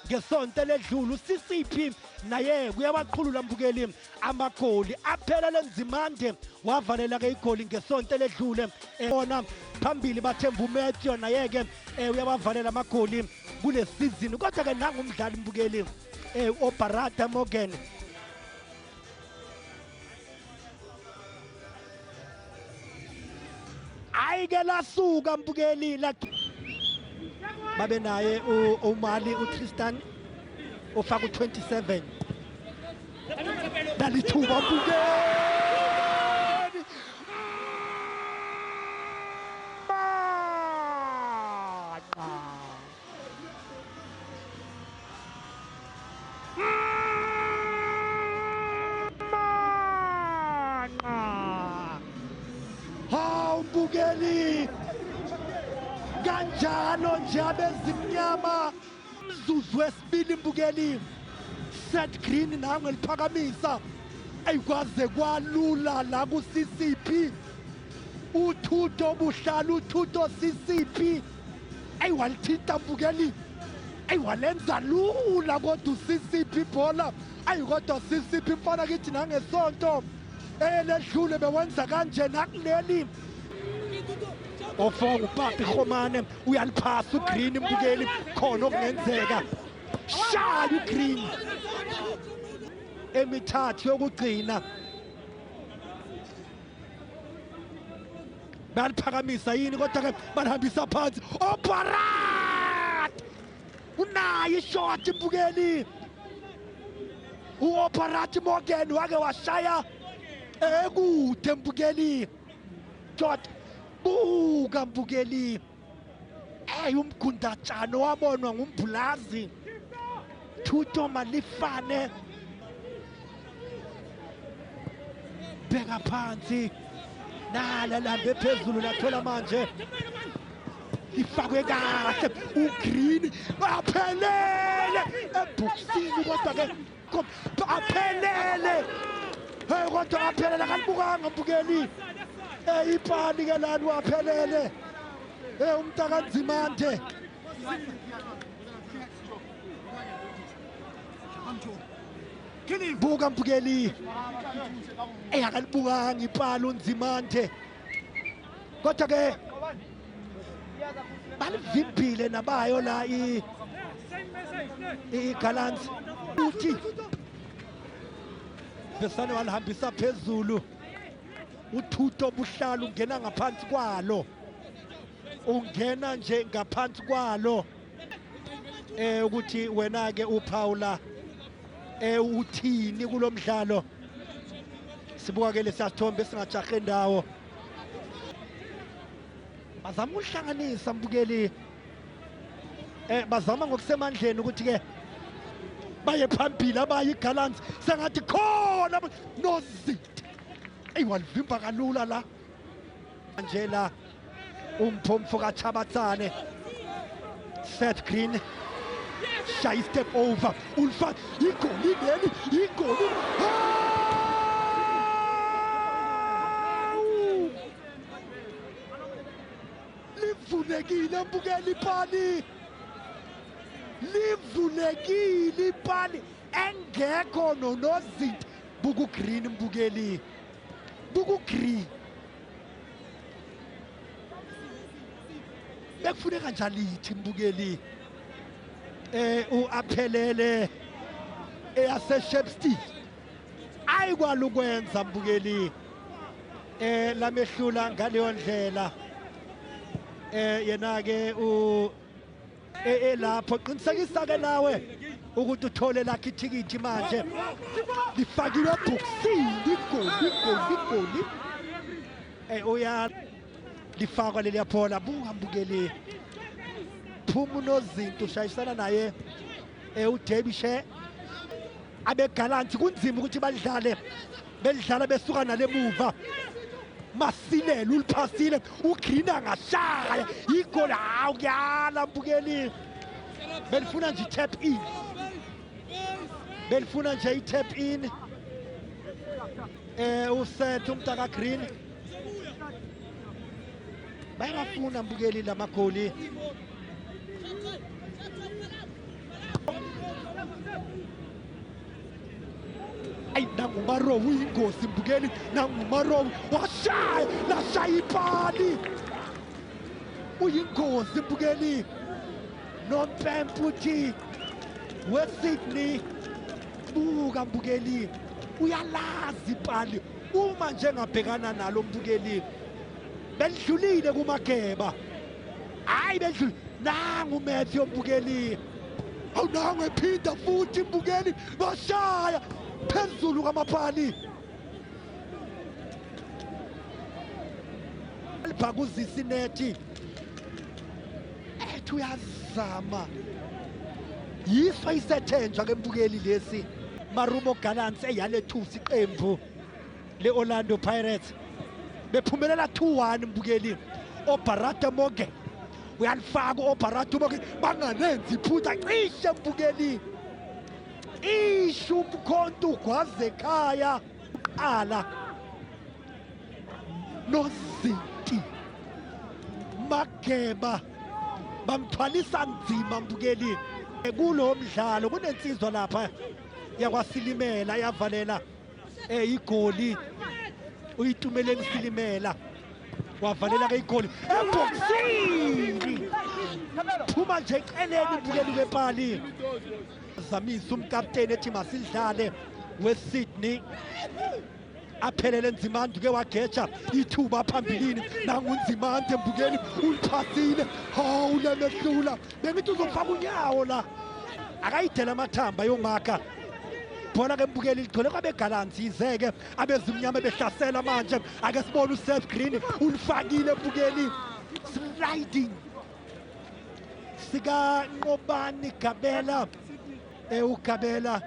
Ngesonto eledlule uCCP naye kuyabaqhulula mbukeli amagoli aphela lenzimande wavalela ke igoli ngesonto eledlule bona phambili bathemba uMatthew naye ke uyabavalela amagoli kule season kodwa ke nangu umdlali mbukeli oBarata Morgan. Hayi ke lasuka mbukeli la babe naye uMali uTristan ofaka u27 dalithuba mbukeli Manqa. Hawu mbukeli kanjalo nje abezimnyama mzuzu wesibili mbukeli set green nangu eliphakamisa eyikwaze kwalula la ku-CCP uthutho buhlala uthutho CCP eyi walithinta mbukeli eyi walenza lula kodwa uCCP ibhola ayi kodwa CCP mfana kithi nangesonto eledlule bewenza kanje nakuleli ofonga uPapi Khomane uyaliphasa uGreen mbukeli khona okungenzeka shaya uGreen emithathu yokugcina Bayaliphakamisa yini kodwa ke balihambisa phansi. Operat! Unayo ishot mbukeli. U-Operat Morgan wake washaya ekude mbukeli. Shot buka mbukeli. Ey umgundatshana wabonwa ngumbulazi. Thuto Malifane bheka phansi nala lambe phezulu lathola manje lifakwe kahle ugreen aphelele ebhokisini kodwa ke aphelele hey kodwa aphelele akalibukanga mbukeli hey ipali ke lani waphelele hey umntakanzimande Buka mbukeli eyakalibukanga ipali uNzimande kodwa ke balivimbile nabayo la iGallants uthi Besane walihambisa phezulu uthutho buhlala ungena ngaphansi kwalo ungena nje ngaphansi kwalo ukuthi wena ke uPaula uthini kulomdlalo sibuka ke lesasithombe singajahe indawo bazama ukuhlanganisa mbukeli bazama ngokusemandleni ukuthi ke baye phambili abaye iGallants sengathi khona nozinti eyi walivimba kalula la nje la umphomfo kaChabatsane Seth Green shaya step over ulifaka igoli leli igoli livulekile mbukeli ipali livulekile ipali engekho nonozinti buku green mbukeli buku green bekufuneka njalithi mbukeli uaphelele eyase Shepstone ayikwala ukwenza mbukeli lamehlula ngaleyo ndlela yena ke u elapho qinisekisa ke nawe ukuthi uthole lakhe ithikithi manje lifakiwe ebhokisini igoli igoli igoli uya lifakwa leliya bhola buka mbukeli phuma unozinto ushayisana naye uDebishe abeGallants kunzima ukuthi badlale belidlala besuka nalemuva Masilela uliphasile uGreen angashaya igoli hawu kuyala mbukeli belifuna nje i-tap in belifuna nje i-tap in uSeth umntaka Green bayawafuna mbukeli lamagoli Ayi nanguMarowu uyingozi mbukeli, nanguMarowu washaya lashaya ipali, uyingozi mbukeli. Nompempe uthi weSydney, buka mbukeli, uyalazi ipali uma njengabhekana nalo mbukeli. Belidlulile kuMageba, hayi belidlulile. Nangu Matthew mbukeli, awunangu ephinda futhi mbukeli, bashaya phezulu kwamapali. Libhakuzisa inethi, ethi uyazama, yiso isethenjwa ke mbukeli lesi. Marumo Gallants eyalethusa iqembu le-Orlando Pirates, bephumelela 2-1 mbukeli. Obarata Morgan uyalifaka, u-Obarata Morgan bangalenzi iphutha, cishe mbukeli, cishe umkhonto ugwaze ekhaya. Qala nozinti Mageba bamthwalisa nzima mbukeli kulo mdlalo. Kunensizwa lapha yakwaSilimela yavalela igoli, uyitumeleni Silimela wavalela ke igoli ebhokisini, phuma nje eceleni mbukeli kwepali. Zamisa umkapteni ethi masidlale weSydney, aphelele Nzimande ke wageja ithuba phambilini. Nangu Nzimande mbukeli uliphasile, hawu lemehlula, bengithi uzofaka unyawo la, akayidela amathamba yomaka bhola ke mbukeli. Ligcwele kwabeGallants, izeke abezimnyama behlasela manje. Ake sibone uSeth Green ulifakile mbukeli, sliding sika Nqobani Gabela, uGabela.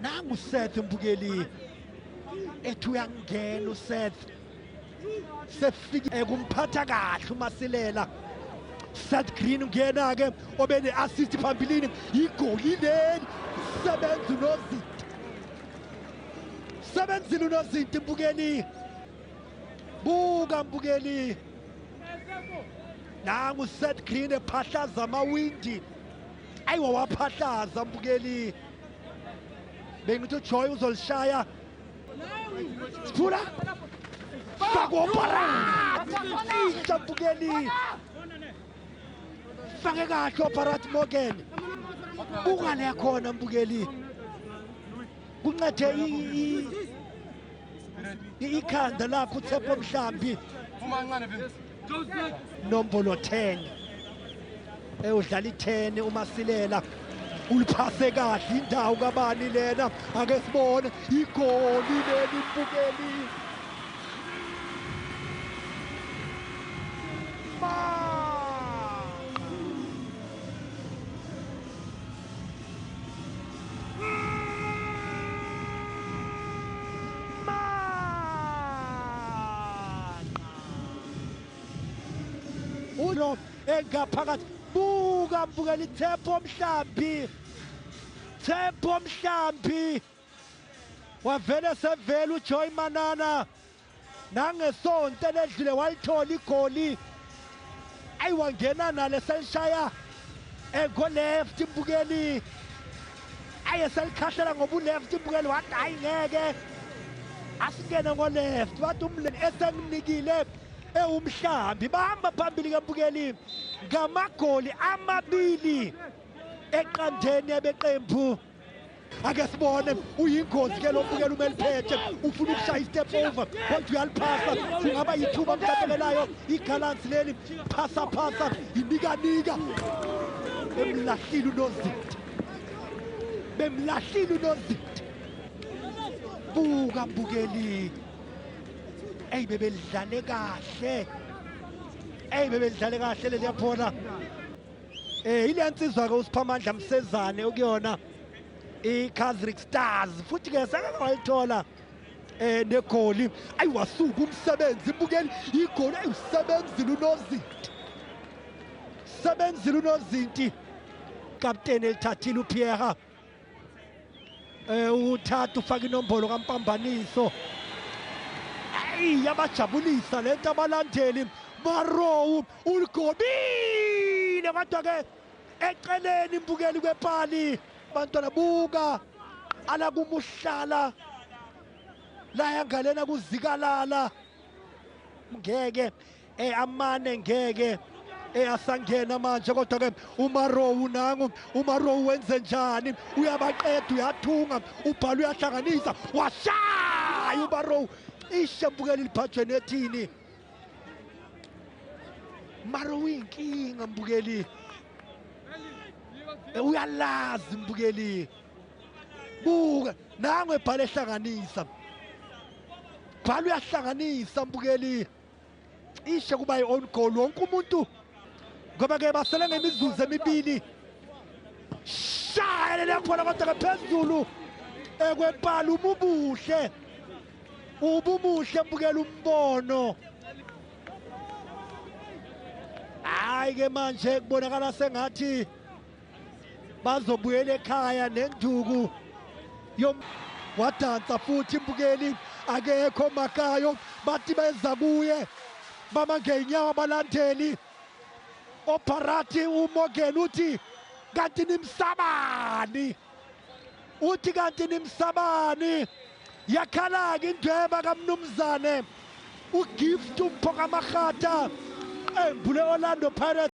Nangu Seth mbukeli, ethi uyangena uSeth, sefike kumphatha kahle uMasilela. Seth Green ungena ke obene assist phambilini, igoli leli, sebenza unozinti, sebenzile unozinti mbukeli. Buka mbukeli, nangu Seth Green ephahlaza amawindi, ayiwa waphahlaza mbukeli. Bengithi uJoy uzolishaya, siphula fakwa Barat intsha mbukeli, fake kahle uBarat Morgan. Buka le khona mbukeli, kuncede ikhanda lakho uTshepo Mhlambi, nombolo 10, udlala i-10 uMasilela, uliphase kahle indawo kabani lena, ake sibone igoli leli mbukeli. Ulo engaphakathi, buka mbukeli, Tshepo Mhlambi, Tshepo Mhlambi wavele sevele uJoy Manana nangesonto eledlule walithola igoli, ayiwangena nale selishaya engo left mbukeli, aye selikhahlela ngobu left mbukeli, wathi hayi ngeke asingene ngo left, wathi umleni esenginikile ewumhlambi. Bahamba phambili ke mbukeli ngamagoli 2-0 ebeqembu. Ake sibone, uyingozi ke lo mbukeli, umeliphethe ufuna ukushaya i-step over kodwa uyaliphasa, kungaba yithuba mhlawumbe iGallants leli, phasa phasa inikanika, bemlahlile unozinti, bemlahlile unozinti. Buka mbukeli, eyi bebelidlale kahle, eyi bebelidlale kahle leliya bhola. Ile nsizwa ke uSiphamandla Msezane ukuyona iCasric Stars, futhi ke sake wayithola negoli. Ayiwasuka umsebenzi mbukeli, igoli ayusebenzile unozinti, sebenzile unozinti, kapteni elithathile uPierre, uthatha ufaka inombolo kaMpambaniso. Ayi yabajabulisa lento abalandeli. Marowu uligobile kodwa ke eceleni mbukeli kwepali. Bantwana buka Ala kumuhlala la yangalena kuzikalala ngeke amane ngeke asangena manje kodwa ke uMarowu nangu uMarowu wenze njani uyabaqeda uyathunga ubhala uyahlanganisa washaya uMarowu ishe mbukeli liphathwe nethini Marowu inkinga mbukeli uyalazi mbukeli buka nangu ebhala ehlanganisa bhala uyahlanganisa mbukeli ishe kuba i-own goal wonke umuntu ngoba ke basele ngemizuzu emibili shaya lele khona kodwa ke phezulu ekwepala umubuhle ubumuhle mbukela umbono hayi ke manje kubonakala sengathi bazobuyela ekhaya nenduku wadansa futhi mbukeli akekho Makayo bathi beza kuye bama ngeenyawo abalandeli Oparati uMorgan uthi kanti nimsabani uthi kanti nimsabani yakhala-ke indweba kamnumzane uGift uMphokamahata qembu le-Orlando Pirates.